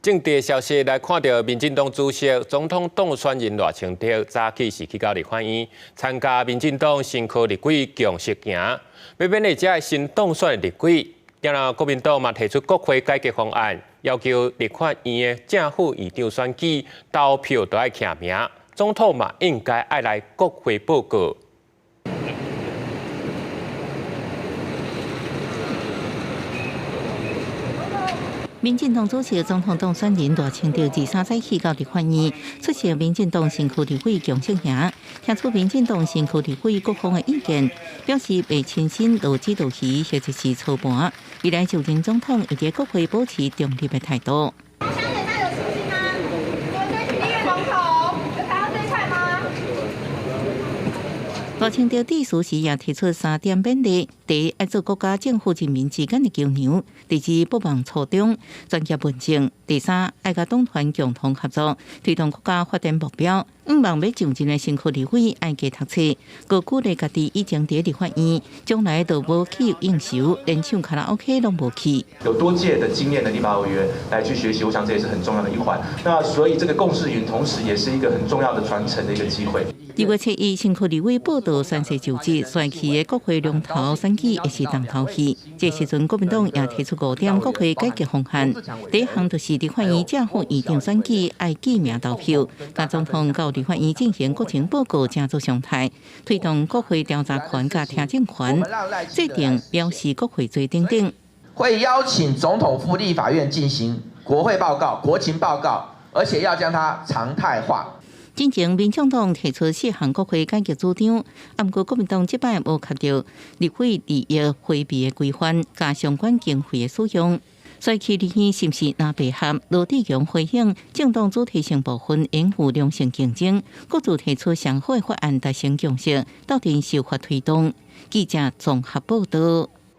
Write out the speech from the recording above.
政治消息來看著民進黨主席、總統當選人賴清德早起是去到立法院參加民進黨新區立委共識營，欲勉勵遮的新當選的立委。然後國民黨嘛提出國會改革方案，要求立法院的正副院長選舉投票都愛記名，總統嘛應該愛來國會報告。民進黨主席、總統當選人賴清德23早起到立法院出席民進黨新區立委共識營，聽取民進黨新區立委各方的意見，表示袂輕信羅指導魚或者是操盤，未來就任總統會佇國會保持中立的態度。賴清德致辭時也提出三點勉勵：第一，愛做國家政府人民之間的橋梁；第二，不忘初衷，專業問政；第三，愛佮黨團共同合作，推動國家發展目標。向望欲上任的新區立委愛加讀冊，閣鼓勵家己以前佇立法院，將來都無去應酬，連唱卡拉 OK 攏無去。有多屆的經驗的立法委員來去學習，我想這也是很重要的一環。那所以這個共識營，同時也是一個很重要的傳承的一個機會。2月7日，新區立委報到宣誓就職，選區的國會龍頭選舉會是重頭戲。這時陣，國民黨也提出五點國會改革方案。第一項就是立法院正副院長選舉愛記名投票，共總統到立法院進行國情報告，成做常態，推動國會調查權佮聽證權，制定表示國會罪等等。會邀請總統赴立法院進行國會報告、國情報告，而且要將它常態化。進前，民進黨提出四項國會改革主張，毋過國民黨這擺無提著立委利益迴避的規範，佮相關經費的使用。選區立院是毋是藍白合？羅智強回應，政黨主體性部分應有良性競爭，各自提出上好的法案達成共識，鬥陣修法推動。記者綜合報導。